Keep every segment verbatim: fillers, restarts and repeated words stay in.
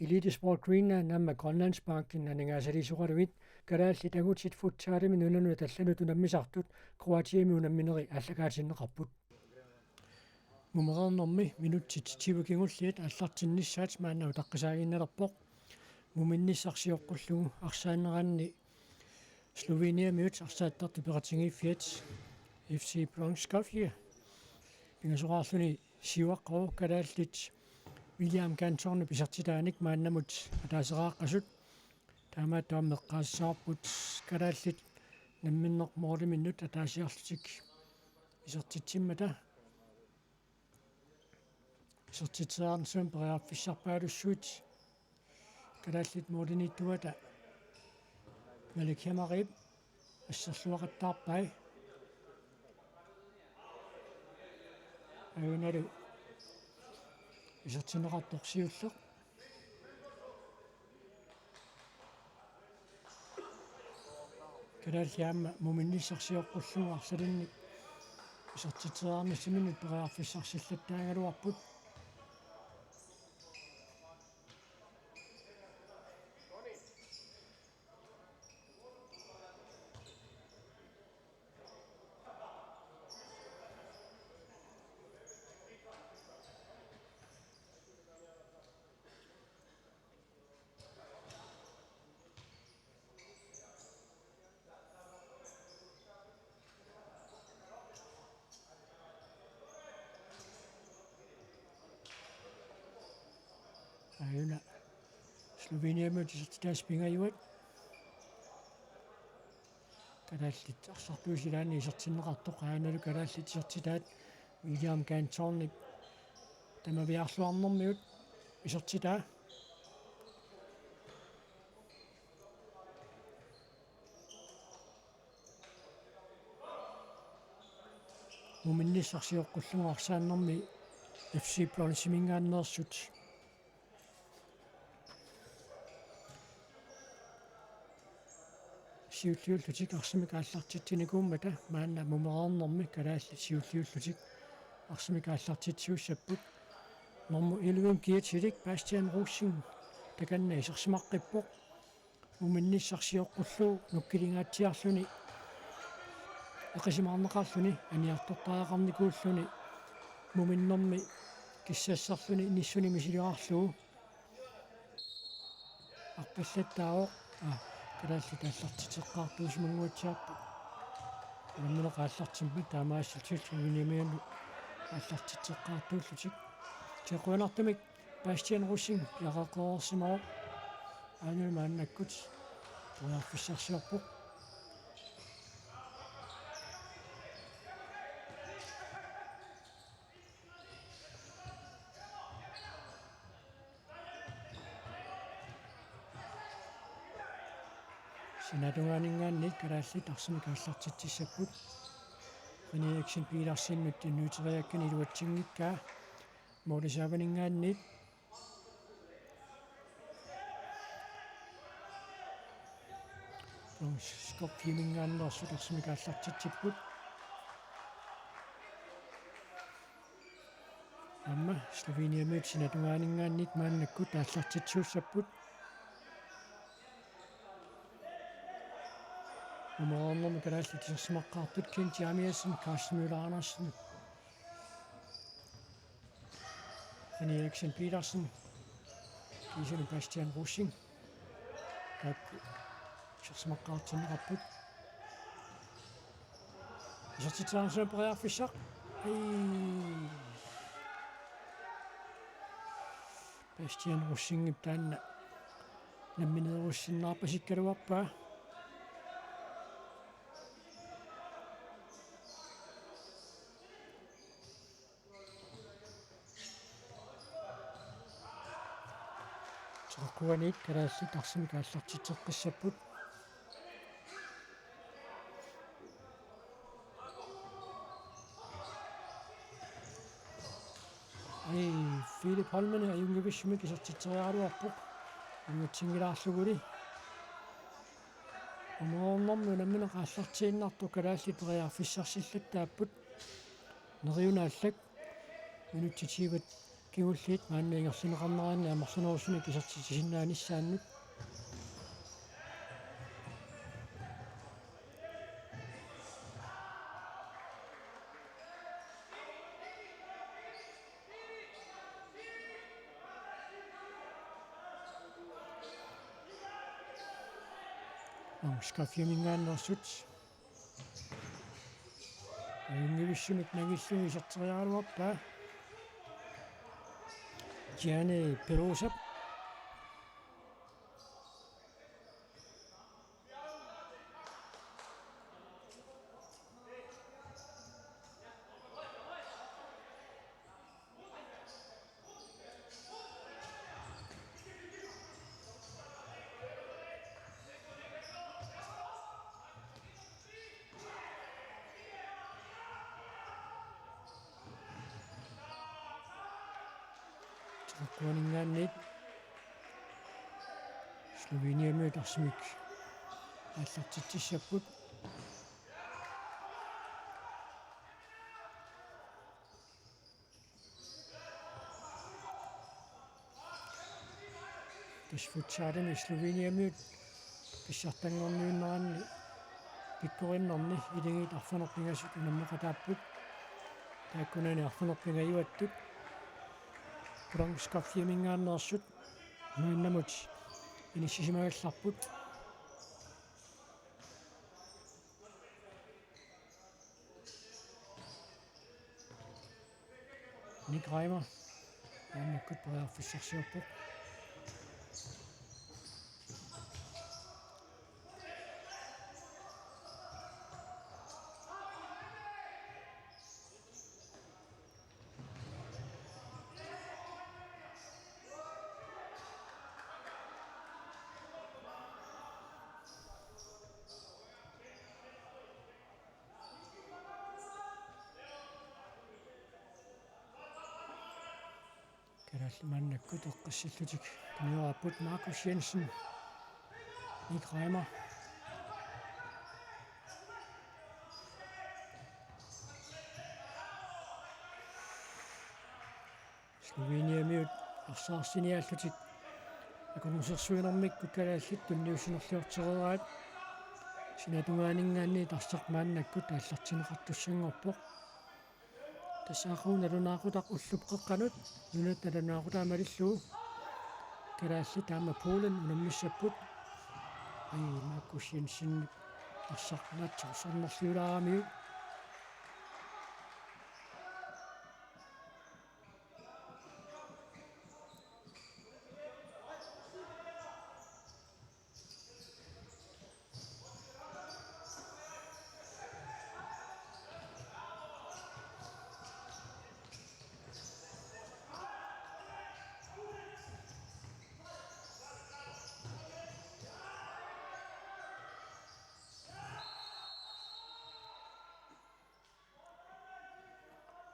Elite Sport Greenland aamma Grønlandsbanken aningaasaliisoraluit kalaallit angutit futsalimi nunanut allanut unammisartut Kroatiami unammineri aallakaatinneqarput. Mumereernermi minutsit tyve kingulliit aallartinnissaat maanna utaqqisaaginnarpoq. Muminnissaq sioqqullugu arsaanneranni Sloveniamiut arsaattartut peqatigiiffiat F C Bronx Skopje pingasoraarluni siuaqqavoq, kalaallit William Cantorip isertitaanik maannamut ataaseraaqqasut. Taamaattumik eqqaassavarput kalaallit namminneq måliminnut ataasiarlutik isertitsimmata. Isertitseriarnissamut periarfissarpaalussuit kalaallit målimiittuata Malik Hemmerip asserluaqattaarpai. Ajunalu isertinneqartoq siulleq. Kalaallit aamma muminnissaq sioqqullugu arlalinnik isertitseriarnissaminnut periarfissarsillattaagaluarput. Aajuna Sloveniamiut isertitaasut pingajuat. Kalaallit arsartuusilaanni isertinneqartoq, aajuna kalaallit isertitaat William Cantorip tamaviaarluarnermiut isertitaa. Muminnissaq sioqqullugu arsaannermi F C Bronximinngaanneersut siulliullutik arsamik aallartitsinikuummata maanna mumereernermi kalaallit siulliullutik arsamik aallartitsisussapput. Normu elleve kiatilik Bastian Rosing takanna isersimaqqippoq. Muminnissaq sioqqullugu nukilingaatsiarluni eqisimaarneqarluni aniartortariaqarnikuulluni muminnermi kissassarluni nissuni misiligaarlugu arpallattaavoq. Aa, kalaallit aallartitseqqaartuusimannguatsiarput. Unammineq aallartimmat taamaasilluni Sloveniamiunut aallartitseqqaartuullutik. Kisianni qujanartumik Bastian Rosing piareeqqereersimavoq. Aajuna maannakkut periarfissarsiorpoq. Sinaatungaaninngaanniit kalaallit arsamik aallartitsissapput. René Eriksen Petersenimut tunniuteriakkani iluatsinngikkaa. Målip saavaninngaanniit Skopjeminngaanneersut arsamik aallartitsipput. Aamma Sloveniamiut sinaatungaaninngaanniit maannakkut aallartitsisussapput. Mumereernermi kalaallit isersimaqqaartut Kent Jeremiassen, Carsten Møller Andersen, René Eriksen Petersen, kiisami Bastian Rosing. Taakku isersimaqqaartinneqarput. Isertitseriarnissamut periarfissaq. Ai. Bastian Rosingip taanna nammineerussinnaarpasikkaluarpaa. Teqeqquaniit kalaallit arsamik aallartitseqqissapput. Ai, Philip Holmene ajunngivissumik isertitseriaraluarpoq. Iluatsinngilaarluguli. Umoornermi unammineq aallartiinnartoq kalaallit periarfissarsillattaapput. Neriunaallak. Minutsit tyve Kingulliit maanna ingerlanneqarneranni amerlanerusumik isertitsisinnaanissaannut. Aamma SCAF-iminngaanneersut. Ajunngivissumik nangillugu iserteriaraluarpaa. Gianni Perusap. Tiqeqquaninngaanniit Sloveniamiut arsamik aallartitsissapput. Tassa futsalimi Sloveniamiut pissartanngorniunneranni pikkorinnerni ilagit arfineq-pingasut unammeqataapput. Taakkunani arfineq-pingajuattut Kulang SCAF-iminngaanneersut maannamut inissisimagallarput. Nick Reimer. Maannakkut periarfissarsiorpoq. Kalaallit maannakkut eqqissillutik tunioraarput. Markus Jensen, Nick Reimer. Sloveniamiut arsaarsiorniarlutik akunnersersuinermikkut kalaallit tunniussinerliortereeraat. Sinatungaaninngaanniit arsaq maannakkut aallartinneqartussanngorpoq. Tassa aqagu nalunaaqutaq ullup qeqqanut nunatta nalunaaqutaa malillugu kalaallit aamma Polen unammissapput. Ai, Markus Jensen arsaq naatsorsornerliulaaramiuk.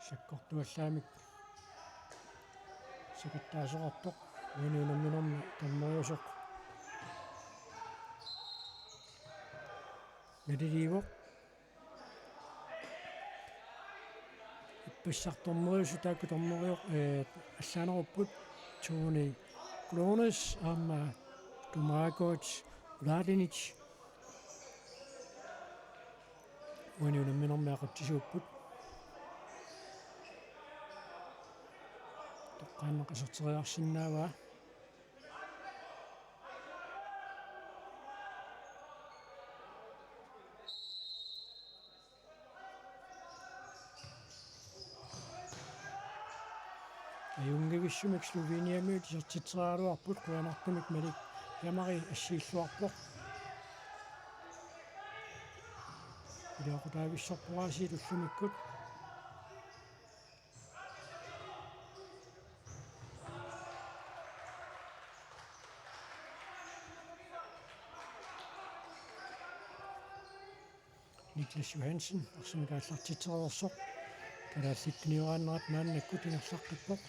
Sakkortuallaamik sakattaasoqarpoq, uani unamminermi dommeriusoq naliliivoq. Ippassaq dommeriusoq taakku dommerior-, eh, allaanerupput Tony Glones aamma Domarko Vladinic. Uani unamminermi aqutsisuupput. Toqqaannaq iserteriarsinnaavaa. Ajunngivissumik Sloveniamiut isertitseriaraluarput, qujanartumik Malik Jamari assiilluarpoq. Iliaqutaavissorpoq aasiit ullumikkut. Niklas Johansen arsamik aallartitsereersoq. Kalaallit tunioraannerat maannakkut ingerlaqqippoq.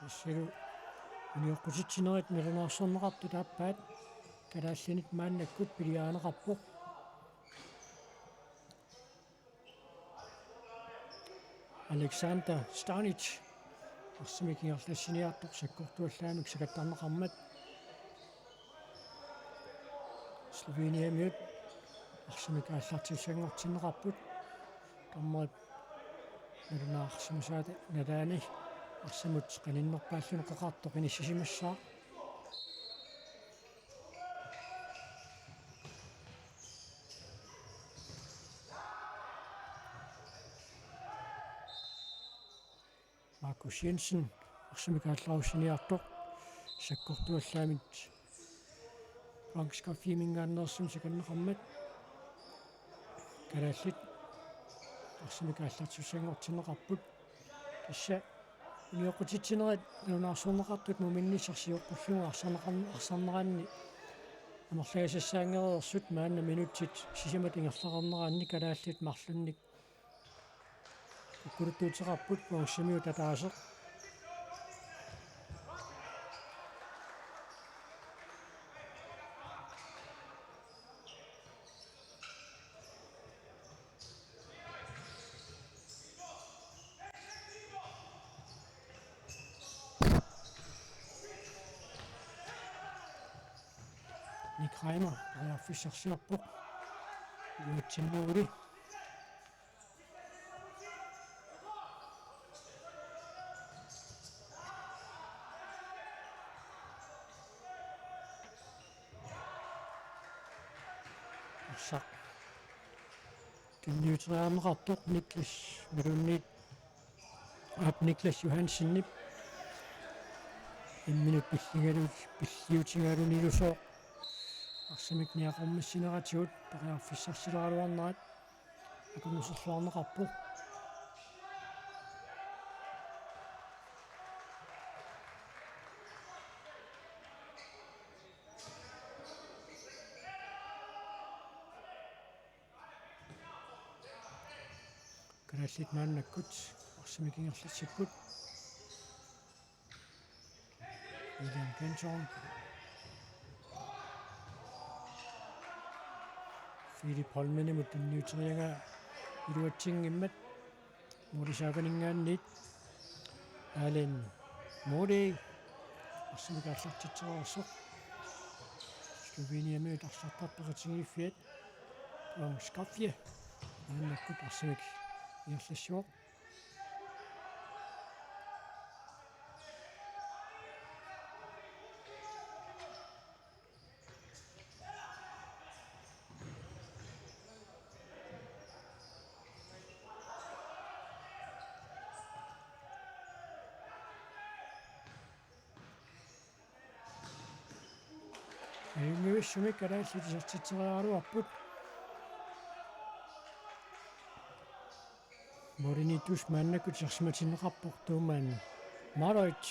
Tassalu unioqqutitsinerit nalunaarsorneqartut aappaat kalaallinit maannakkut piliarineqarpoq. Alexander Stanic arsamik ingerlassiniartoq sakkortuallaamik sakattarneqarmat. Sloveniamiut arsamik aallartissanngortinneqarput. Dommerip nalunaarsimasaata nalaani arsamut qaninnerpaalluni qeqartoq inissisimassaaq. Markus Jensen arsamik aallarussiniartoq sakkortuallaamit Frank Skaffimingaanneersumik sakanneqarmat. Kalaallit arsamik aallartissanngortinneqarput. Tassa unioqqutitsinerit nalunaarsorneqartut muminnissaq sioqqullugu arsarneqarn-, arsarneranni amerlagisassaanngereersut maanna minutsit sisamat ingerlaqarneranni kalaallit marlunnik kukkuluttuuteqarput bronzemiut ataaseq. Nick Reimer periarfissarsiorpoq. Iluatsinngoruli. Arsaq tunniuteriarneqartoq Niklas Melunit aap Niklas Johansenip imminut pilligalu-, pilliutigalunilusooq arsamik niaqormissineratigut periarfissarsileraluarnerat akunnersorluarneqarpoq. Kalaallit maannakkut arsamik ingerlatsipput. William Kenton. Philip Holmenimut tunniuteriaraa iluatsinngimmat. Mooli Saavaninngaanniit. Allen Mooli. Arsamik aallartitsereersoq. Sloveniamiut arsartartoqatigiiffiat. Ron Skafje. Maannakkut arsamik ingerlassivoq. Ajunngivissumik kalaallit isertitseriaraluarput. Mooriniittuusoq maannakkut isersimatinneqarpoq Tuumaan Maroit.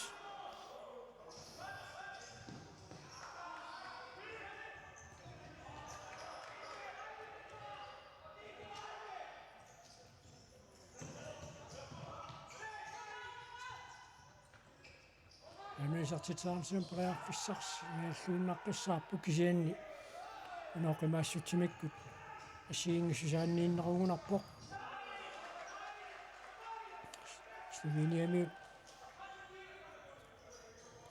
Aamma isertitseriarnissaq periarfissarsiorluinnaqqissaarpoq kisianni unoqimaassutsimikkut assigiinngissusaanniinnerugunarpoq. Sloveniamiut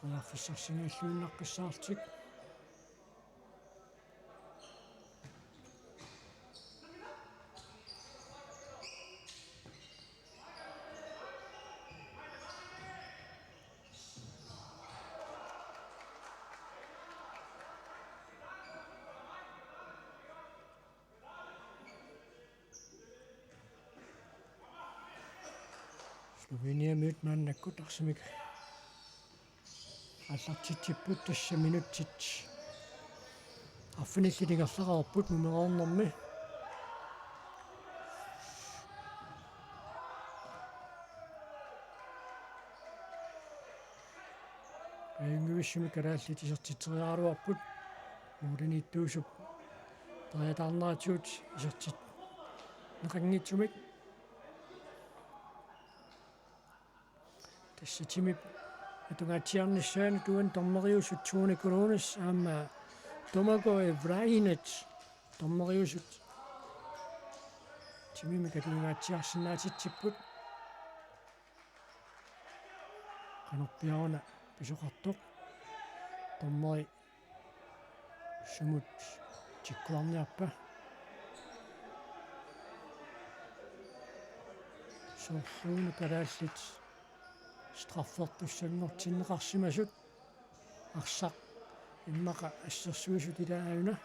periarfissarsiorluinnaqqissaarlutik. Sloveniamiut maannakkut arsamik aallartitsipput, tassa minutsit arfinillit ingerlareerput mumereernermi. Ajunngivissumik kalaallit isertitseriaraluarput. Mooriniittuusup periataarneratigut isertinneqanngitsumik. Tassa timip Atungaatsiarnissaanut uani dommeriusut Tone Kolonis aamma Tomoko Evrainec dommeriusut timimik atungaatsiarsinnaatitsipput. Qanorpiaruna pisoqartoq. Dommeri sumut tikkuarniarpa? Soorluuna kalaallit straffertussanngortinneqarsimasut. Arsaq immaqa assersuisut ilaat aajuna.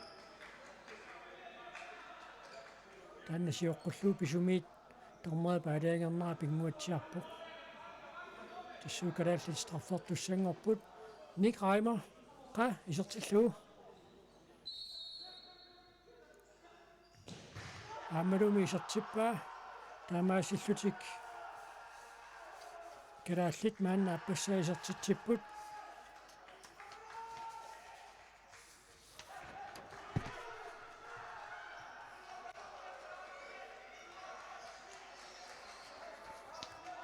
Taanna sioqqullugu pisumiit dommerip aalajangernerat pinnguatsiarpoq. Tassuuna kalaallit straffertussanngorput. Nick Reimer, qaa, isertillugu. Aammalumi isertippaa, taamaasillutik kalaallit maanna aappassaa isertitsipput.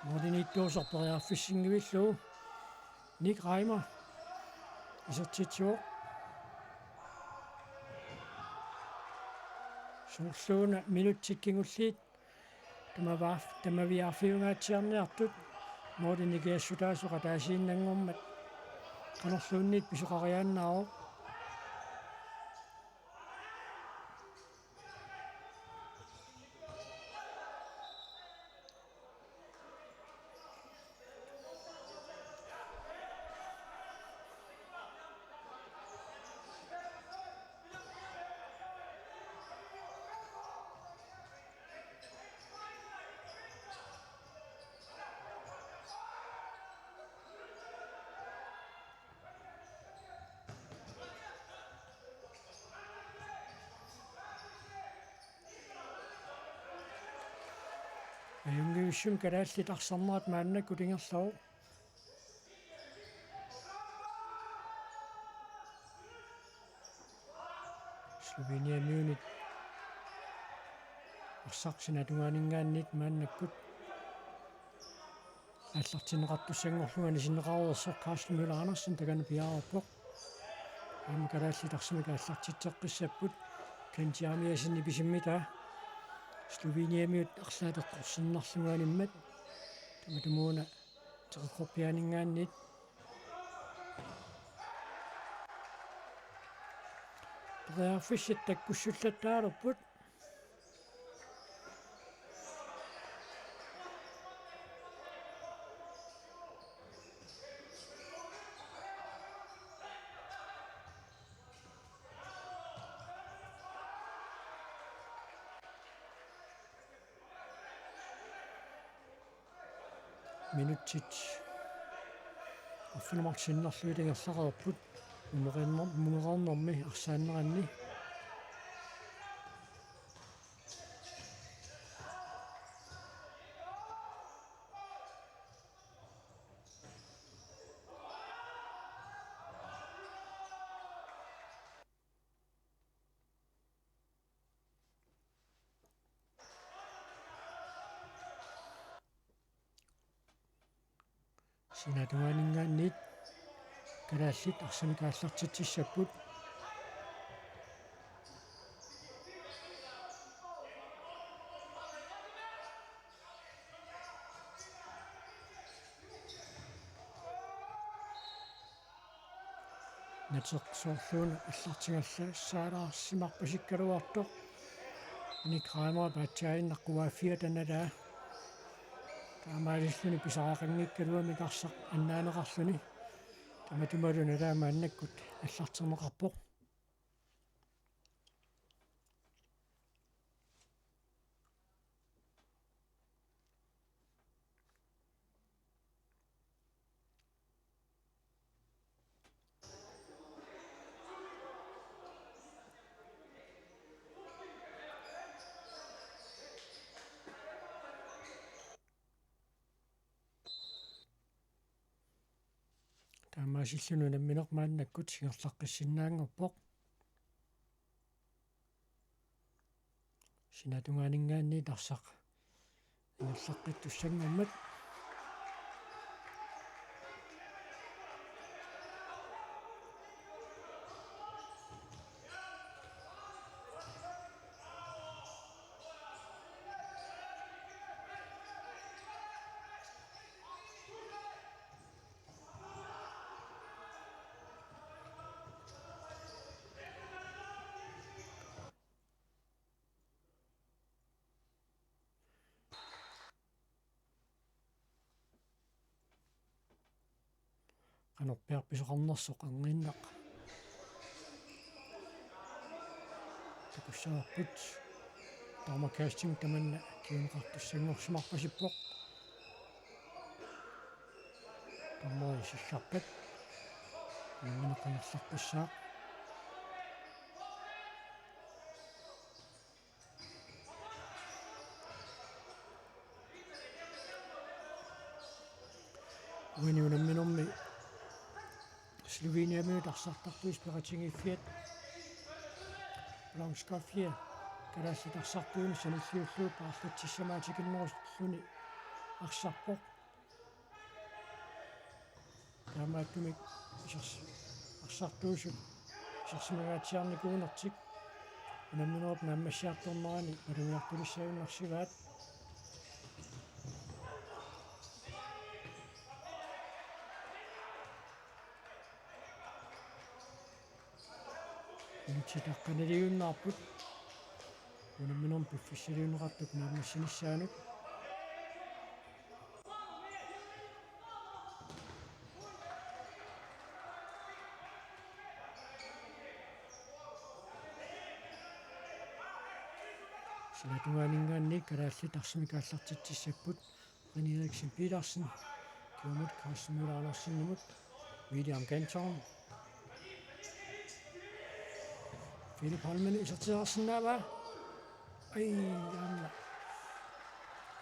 Målimiittuusoq periarfissinngillugu. Nick Reimer isertitsivoq. Soorluuna minutsit kingulliit tamavaaf-, tamaviaarfiungaatsiarniartut måli nikingassutaasoq ataasiinnanngormat qanorluunniit pisoqariaannaavoq. Ajunngivissumik kalaallit arsarnerat maannakkut ingerlavoq. Sloveniamiunit arsaq sinaata tungaaninngaanniit maannakkut aallartinneqartussanngorlunga anisinneqareersoq Carsten Møller Andersen takanna piareerpoq. Aamma kalaallit arsamik aallartitseqqissapput. Kent Jeremiassenip isimmitaa Sloveniamiut arlaat eqqorsinnarlunga animmat. Tamatumuuna teqeqqorpiaaninngaanniit. Periarfissat takkussullattaalerput. Minutsit arfineq-marluk sinnerlugit ingerlareerput. Munereerner-, munereernermi arsaanneranni. Sinaata tungaaninngaanniit kalaallit arsamik aallartitsissapput. Nateq soorluuna aallartigallassaalaarsimarpasikkaluartoq. Nick Reimer paatsiaannaq quaaffiata nalaa. Taamaalilluni pisariaqanngikkaluamik arsaq annaaneqarluni. Tamatumalu nalaa maannakkut aallarterneqarpoq. Taamaasilluni unammineq maannakkut ingerlaqqissinnaanngorpoq. Sinaata tungaaninngaanniit arsaq ingerlaqqittussanngormat. Anorpiaq pisoqarnersoq anginnaq. Takussavarput. Dommerkasting tamanna kinguneqartussanngorsimarpasippoq. Dommeri sillarpat. Nammineq ingerlaqqissaaq. Uani unamminermi Sloveniamiut arsartartuisa peqatigiiffiat Bronskofia kalaallit arsartuinut sanilliullugu paarlatsissamaat tikinnerusulluni arsarpoq. Taamaattumik isers-, arsartuusut isersimangaatsiarnikuunertik unamminerup naammassiartornerani malugiartulissagunarsivaat. Minutsit aqqaniliunnaarput. Unamminermi piffissaliunneqartup naammassinissaanut. Sila tungaaninngaanniit kalaallit arsamik aallartitsissapput. René Eriksen Petersen. Kingumut Carsten Møller Andersenimut. William Ganton. Philip Holmen isertitseriarsinnaavaa. Ai, aamma.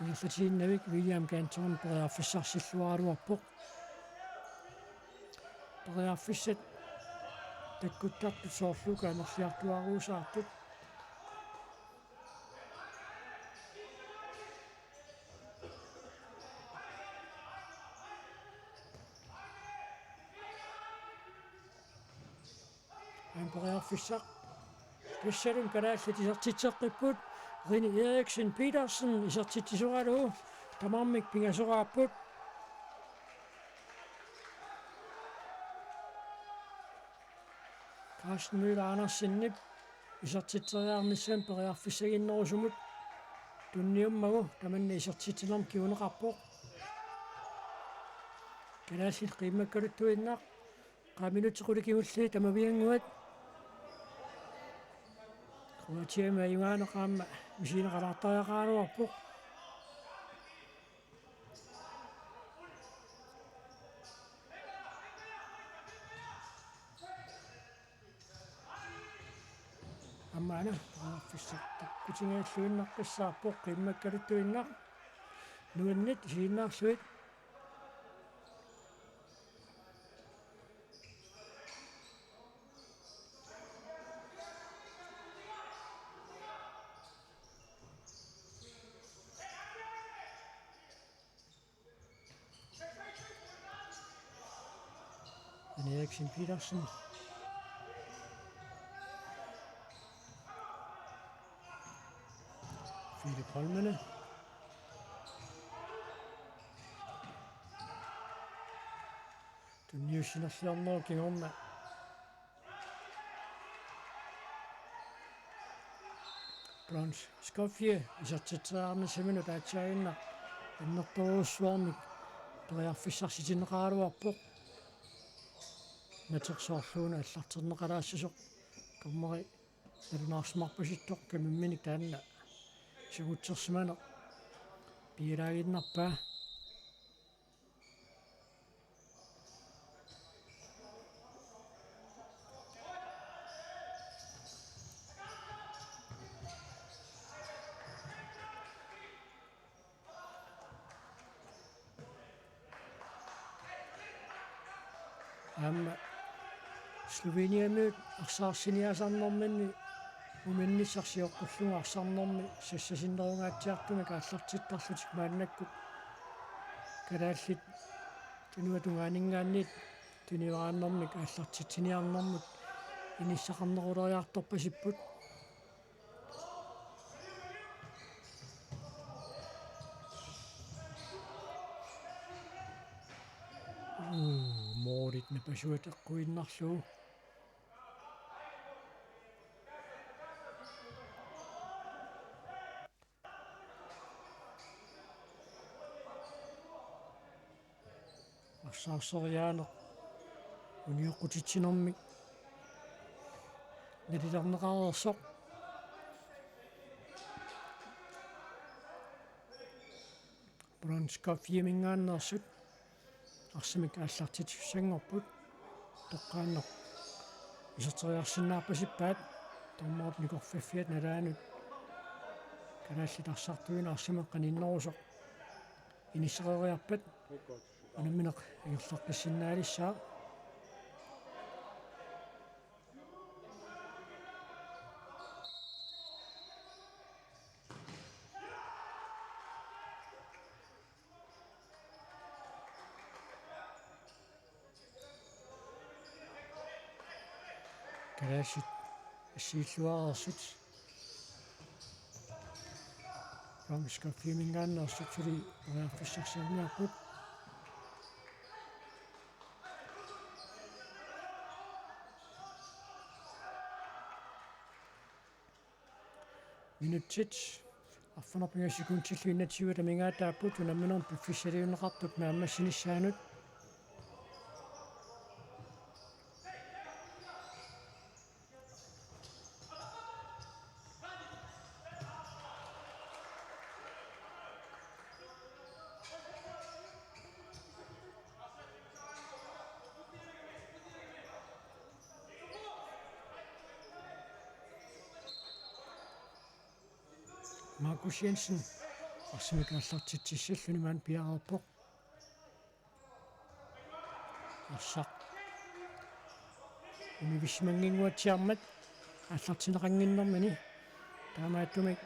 Ingerlatiinnavik William Ganton periarfissarsilluaraluarpoq. Periarfissat takkuttartut soorlu amerliartuaaruusaartut. Aamma periarfissaq. Tassalu kalaallit isertitseqqipput, René Eriksen Petersen isertitsisoralugu tamarmik pingasoraapput. Carsten Møller Andersenip isertitseriarnissamut periarfissaginnerusumut tunniummagu tamanna isertitsinermut kinguneqarpoq. Kalaallit qiimmakkaluttuinnaq, qaa minutsit qulit kingulliit tamaviannguat. Kroatiami ajugaaneq aamma misigineqalaartariaqaraluarpoq. Aamma una periarfissaq takkutigalluinnaqqissaarpoq qiimmakkaluttuinnaq. Nuanneq isiginnaarlugu. René Eriksen Petersen. Philip Holmen. Tunniussinerliornerup kingorna Bronskofia isertitseriarnissaminut aatsaannguaq annertoorujussuarmik periarfissarsitinneqaraluarpoq. Natersoorluuna aallarterneqalaassasoq dommeri nalunaarsimarpasittoq kamimminik taanna isugutsersimaneq piilaaginnarpaa. Aamma Sloveniamiut arsaarsiinnassanerminni uminnissaq sioqqullugu arsarnermi sassasinnerungaatsiartumik aallartittarlutik maannakkut kalaallit tunuata tungaaninngaanniit tunioraannermik aallartitsiniarnermut inissaqarneruleriartorpasipput. Uu, moorit napasuat eqquinnarlugu. Arsaarseriaaneq Unioqqutitsinermik nalilerneqareersoq. Bronze Coffeeminngaanneersut arsamik aallartitsissanngorput. Toqqaannaq iserteriarsinnaarpasippaat, dommerit nikorfaffiat nalaanut kalaallit arsartuinnaq arsamik qaninnerusoq inissereeriarpat unammineq ingerlaqqissinnaalissaaq. Kalaallit assiilluareersut Bronze Coffeeminngaanneersut suli periarfissarsiorniarput. Minutsit arfineq-pingasut sekundillu enogtyve amigaataapput unamminermi piffissaliunneqartup naammassinissaanut. Markus Jensen arsamik aallartitsissalluni maani piareerpoq. Arsaq univissimannginnguatsiarmat aallartinneqannginnermini. Taamaattumik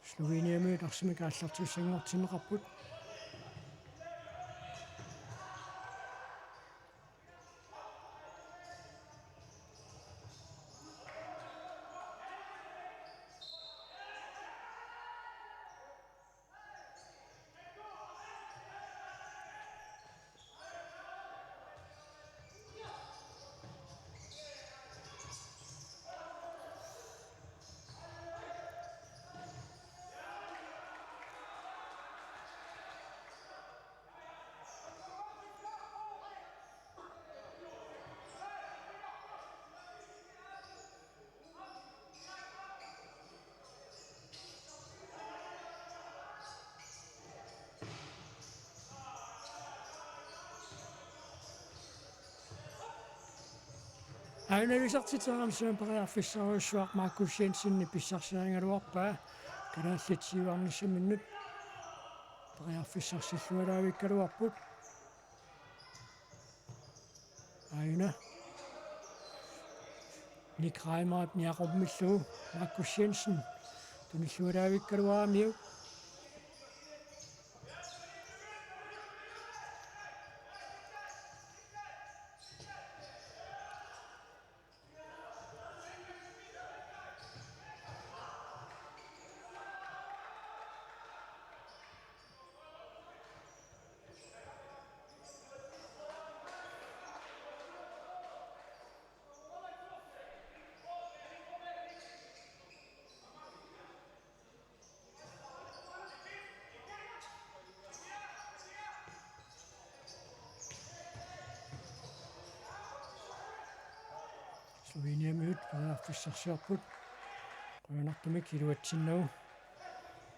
Sloveniamiut arsamik aallartissanngortinneqarput. Aajuna isertitseq aamma periarfissarujussuaq Markus Jensenip pissarsiarigaluarpaa, kalaallit siuarnissaminnut periarfissarsillualaavikkaluarput. Aajuna Nick Reimerip niaqormillugu Markus Jensen tunillualaavikkaluaramiuk. Sloveniamiut periarfissarsiorput. Qujanartumik iluatsinnagu.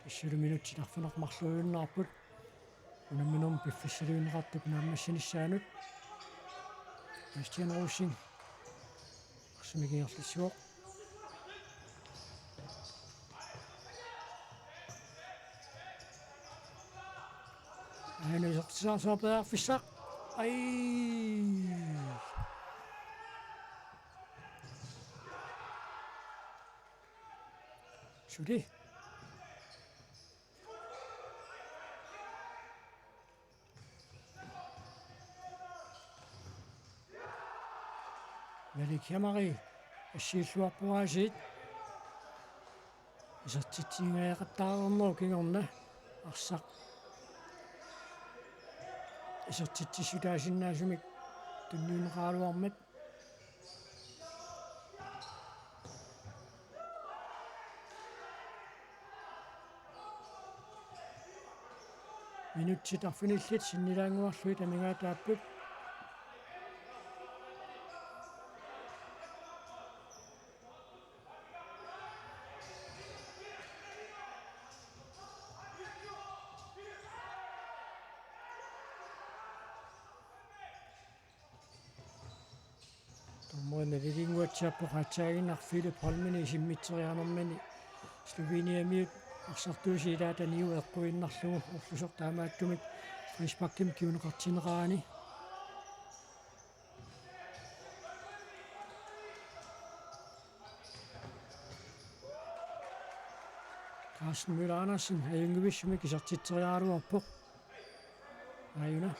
Tassalu minutsit arfineq-marluinnaapput. Unamminermi piffissaliunneqartup naammassinissaanut. Bastian Rosing. Arsamik ingerlassivoq. Aajuna isertitseq aamma periarfissaq. Ai. Suli. Malik Jamari assiilluarpoq aasiit. Isertitsingajaqattaarnerup kingorna arsaq isertitsissutaasinnaasumik tunniunneqaraluarmat. Minutsit arfinillit sinnilaannguarlugit amigaataapput. Dommeri naliliinnguatsiarpoq aatsaaginnaq Philip Holmeni isimmitseriarnermini Sloveniamiut arsartuusiilaat aniu eqquinnarlugu ullusoq taamaattumik frisparkimik kinguneqartinneqarani. Carsten Møller Andersen ajunngivissumik isertitseriaraluarpoq. Aajuna.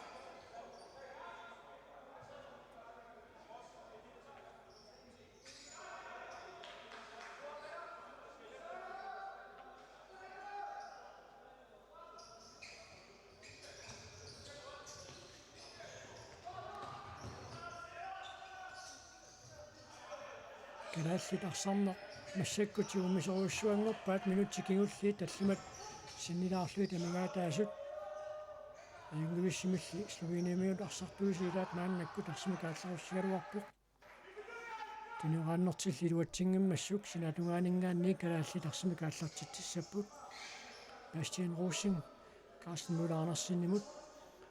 Kalaallit arsarneq massakkut tigummisorujussuanngorpaat minutsit kingulliit tallimat sinnilaarlugit amigaataasut. Ajunngivissumilli Sloveniamiut arsartuusiilaat maannakkut arsamik aallarussaagaluarpoq. Tunioraannertilli iluatsinngimmassuk sinaatungaaninngaanniit kalaallit arsamik aallartitsissapput. Bastian Rosing Carsten Møller Andersenimut.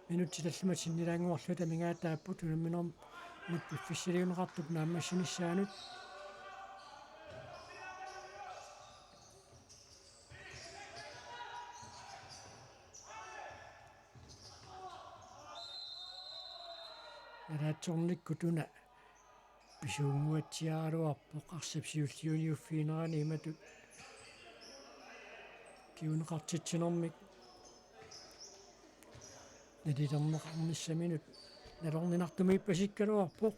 Minutsit tallimat sinnilaannguarlugit amigaataapput unamminermut piffissaliunneqartup naammassinissaanut. Nalaatsornikkut una pisuunnguatsiaraluarpoq arsap siulliuniuffiginerani imatut kinguneqartitsinermik nalilerneqarnissaminut nalorninartumiippasikkaluarpoq.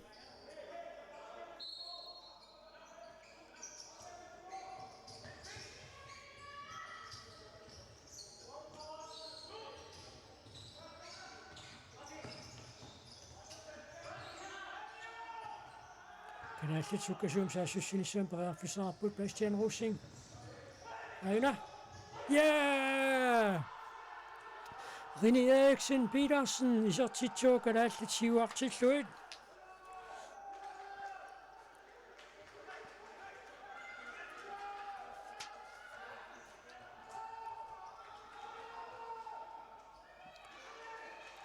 Kalaallit sukkasuumik saassussinissamut periarfissaqarput. Bastian Rosing. Aajuna. Ja! René Eriksen Petersen isertitsivoq kalaallit siuartillugit.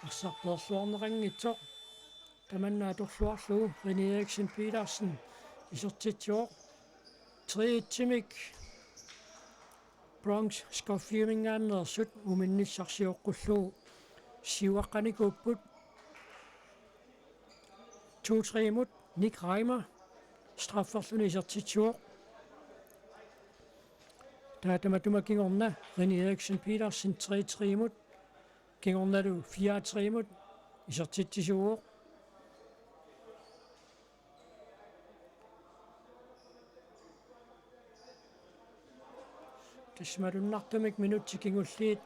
Arsarpoorluarneqanngitsoq tamanna atorluarlugu René Eriksen Petersen isertitsivoq. Tre-et-imik Bronx Scoffiemingaanneersut uminnissaq sioqqullugu siuaqqanikuupput. To-tre-mut Nick Reimer strafferluni isertitsivoq. Taava tamatuma kingorna René Eriksen Petersen tre-tre-mut, kingornalu fire-tre-mut isertitsisuuvoq. Tassa malunnartumik minutsit kingulliit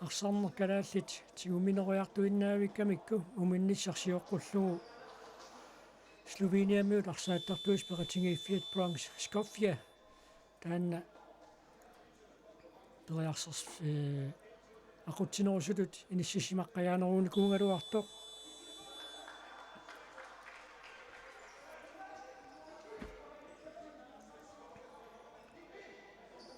arsarneq kalaallit tigumminoriartuinnavigamikkit uminnissaq sioqqullugu Sloveniamiut arsaattartuisa peqatigiiffiat Bronx Skopje taanna periarsers-, ee, aqutsinerusutut inissisimaqqajaanerunikuugaluartoq.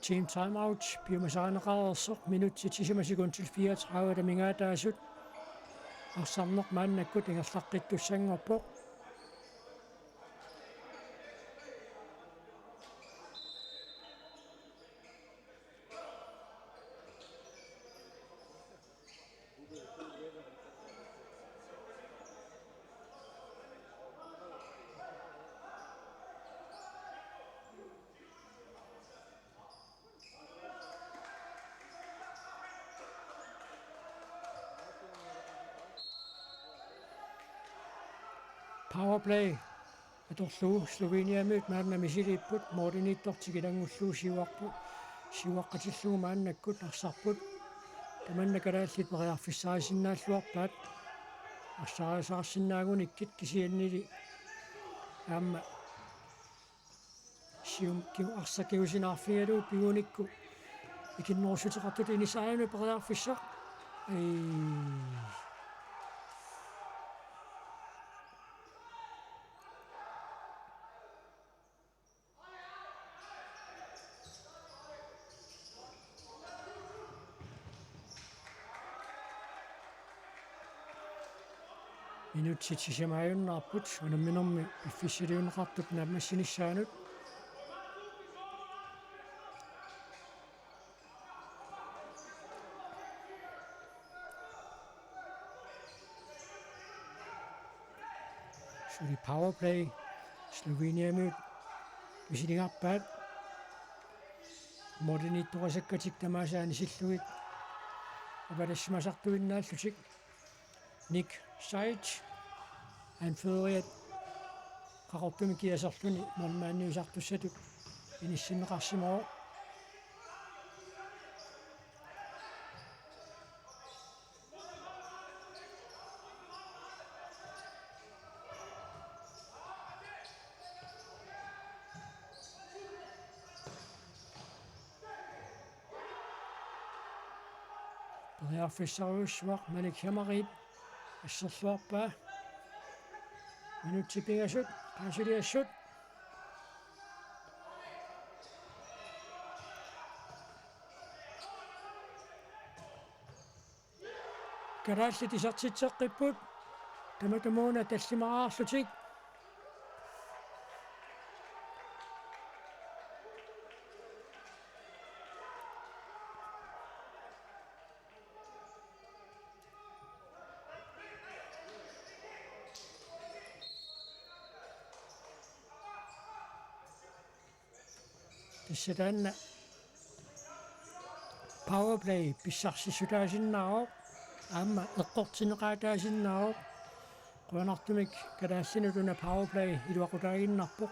Team timeout piumasarineqareersoq, minutsit sisamat sekundit fireogtredive amigaataasut. Arsarneq maannakkut ingerlaqqittussanngorpoq. Powerplay atorlugu Sloveniamiut maanna misiliipput, målimiittoq tikilanngullugu siuarput, siuaqqatillugu maannakkut arsarput. Tamanna kalaallit periarfissaarisinnaalluarpaat arsaarisaarsinnaagunikkit, kisiannili aamma sium ki-, arsaq kingusinaarfigalugu pigunikku ikinnerussuteqartutut inisaajanut periarfissaq. Ei. Minutsit sisamaajunnaarput unamminermi piffissaliunneqartup naammassinissaanut. Suli powerplay Sloveniamiut misiligaarpaat. Målimiittoqasakkatik tamaasa anisillugit avalassimasartuinnaallutik. Nick Sajic anføreriat qaqortumik kiasorluni målmandiusartussatut inissinneqarsimavoq. Periarfissarujussuaq Malik Hemmerit asserluarpaa. Minutsit pingasut, paasiliassut. Kalaallit isertitseqqipput. Tamatumuuna tallimaraarlutik. Tassa taanna powerplay pissarsissutaasinnaavoq aamma eqqortinneqaataasinnaavoq. Qujanartumik kalaallinut una powerplay iluaqutaaginnarpoq.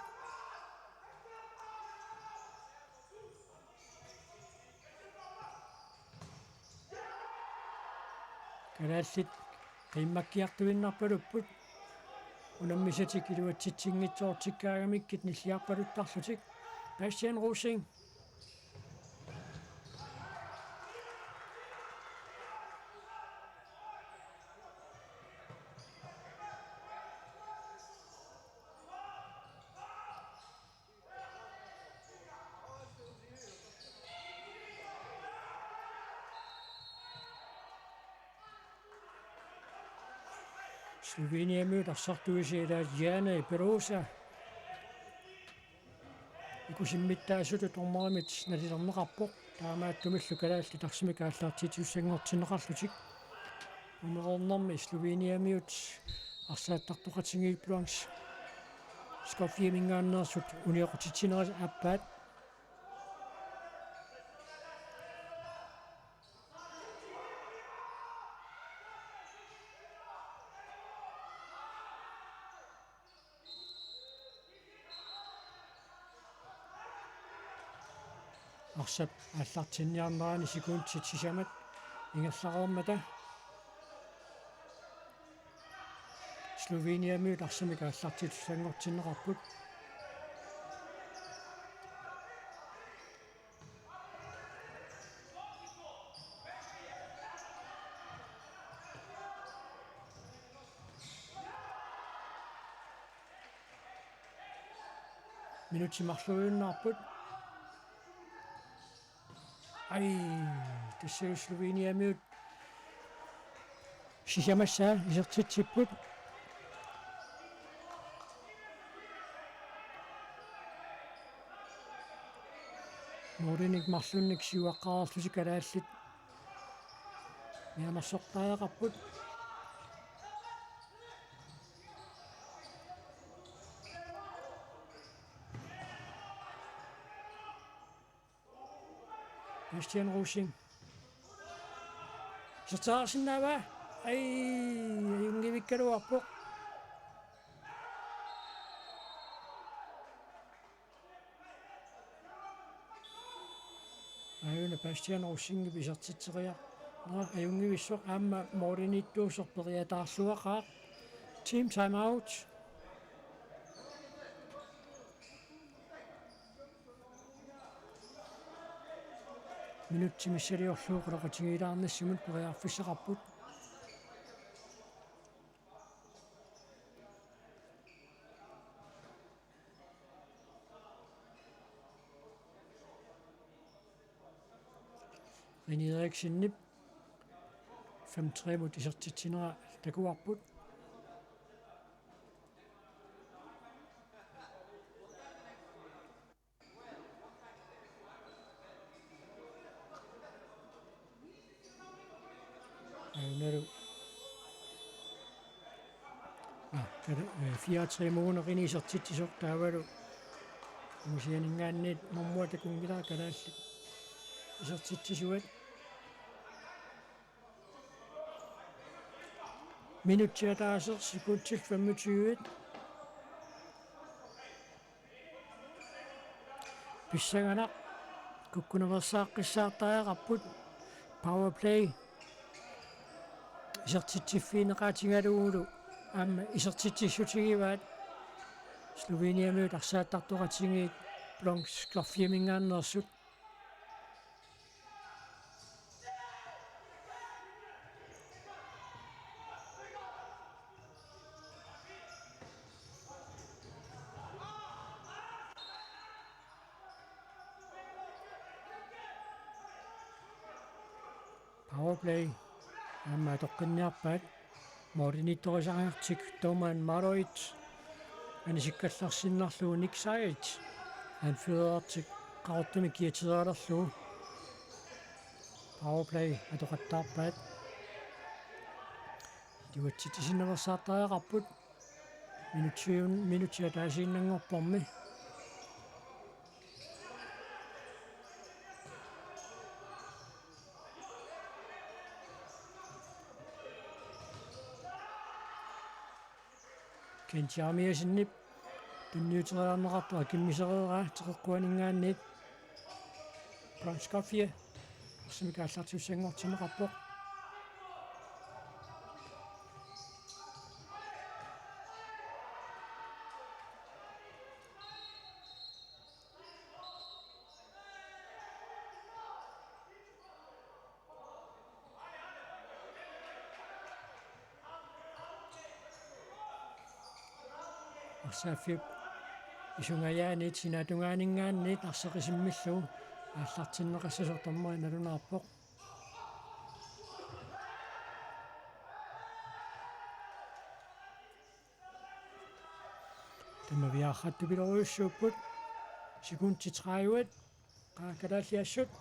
Kalaallit qiimmakkiartuinnarpalupput unammisatik iluatsitsinngitsoortikkaangamikkit nilliarpaluttarlutik. Bastian Rosing. Sloveniamiut arsartuisa ilaat Jani Perosa ikusimmittaasutut dommerimit nalilerneqarpoq. Taamaattumillu kalaallit arsamik aallartiitsussanngoortinneqarlutik. Umereernermi Sloveniamiut arsaattartoqatigiit Blanche Skofjeminngaanneersut unioqqutitsinerat aappaat. Arsap aallartinniarnerani sekundit sisamat ingerlareermata Sloveniamiut arsamik aallartiitsussanngoortinneqarput. Minutsit marluinnarput. Ai, tassa Sloveniamiut sisamassaa isertitsipput. Målinik marlunnik siuaqqareerlutik kalaallit mianersortariaqarput. Bastian Rosing. Isertitseriarsinnaavaa. Ai, ajunngivikkaluarpoq. Aajuna Bastian Rosingip isertitseriarnera ajunngivissoq aamma målimiittuusoq periataarluaqaaq. Team timeout. Minutsit missiliorlugit qulaqutigiilaarnissamut periarfissaqarput. René Eriksenip fem tre-mut isertitsinera takuarput. Ajunalu. Aa, kala-, eh, fire tre-muuneq isertitsisoq taavalu. Tungisianinngaanniit normu takunngilara kalaallit isertitsisuat. Minutsit ataaseq sekundit femogtyve. Pissanganaq kukkunaveersaartariaqarput, powerplay isertitsiffigineqaatigalugulu aamma isertitsissutigivaat Sloveniamiut arsaattartoqatigiit Bronx Skopjeminngaanneersut. Powerplay aamma atoqqinniarpaat. Målimiittorisaangaartik Doman Maroit anisikkallarsinnarlugu Nick Sajic anførertik qaqortumik kiaterialerlugu powerplay atoqattaarpaat. Iluatsitsisinnaveersaartariaqarput. Minutsi-, minutsi ataasiinnanngorpormi. Kent Jeremiassenip tunniuteriarneqartoq akimmisereeraa teqeqquaninngaanniit. Bronx Skopje arsamik aallartissanngortinneqarpoq. Arsaaffiup isungajaaniit sinaatungaaninngaanniit arsaq isimmillugu aallartinneqassasoq dommeri nalunaarpoq. Tamaviaarrattupiloorujussuupput. Sekundit tredive. Qaa, Kalaallit Assut.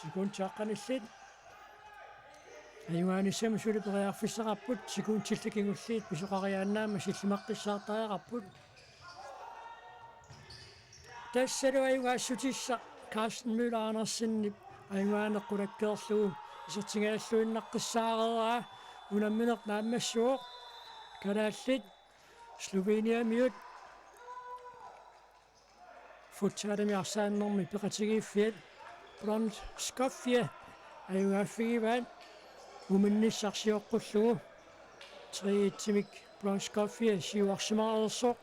Sekundit aqqanillit. Ajugaanissamut suli periarfissaqarput, sekundillu kingulliit pisoqariaannaammat sillimaqqissaartariaqarput. Tassalu ajugaassutissaq Carsten Møller Andersenip ajugaaneq qulakkeerlugu isertigalluinnaqqissaareeraa. Unammineq naammassivoq. Kalaallit Sloveniamiut futsalimi arsaannermi peqatigiiffiat Bronx Skopje ajugaaffigivaat uminnissaq sioqqullugu. Tre et-imik Bronx Skopje siuarsimareersoq.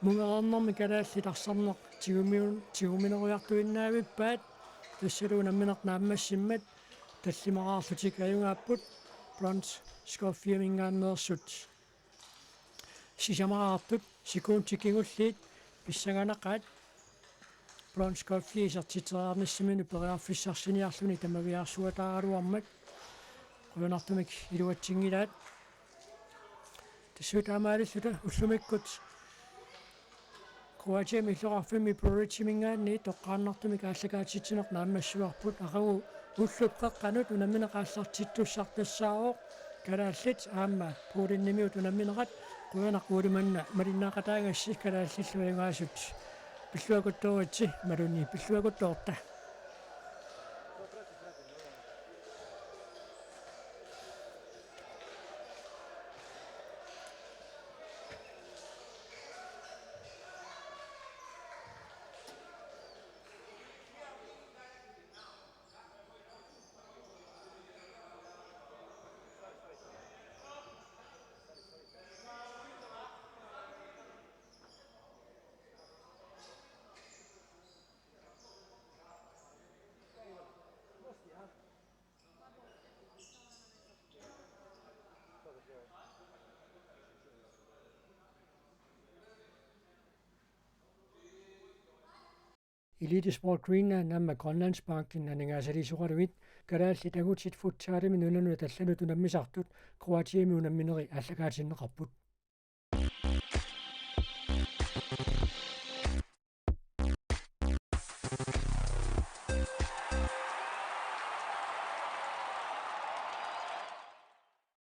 Mungareernermi kalaallit arsarneq tigumi-, tiguminerujartuinnaavippaat, tassalu unammineq naammassimmat tallimaraarlutik ajugaapput Bronx Skopjeminngaanneersut. Sisamaraartut sekundit kingulliit pissanganaqaat Bronx Skopje isertitseriarnissaminut periarfissarsiniarluni tamaviaarsuataaraluarmat. Qujanartumik iluatsinngilaat. Tassuuna taamaalilluta ullumikkut Kroatiami illoqarfimmi Porećiminngaanniit toqqaannartumik aallakaatitsineq naammassivarput, aqagu ullup qeqqanut unammineq aallartittussaq tassaavoq kalaallit aamma Polenimiut unamminerat. Qujanaq uagut manna malinnaaqataagassi kalaallillu ajugaasut Pilluakuttooritsi, imaluunniit pilluakuttoorta. Elite Sport Greenland aamma Grønlandsbanken aningaasaliisoraluit kalaallit angutit futsalimi nunanut allanut unammisartut Kroatiami unamminerit aallakaatinneqarput.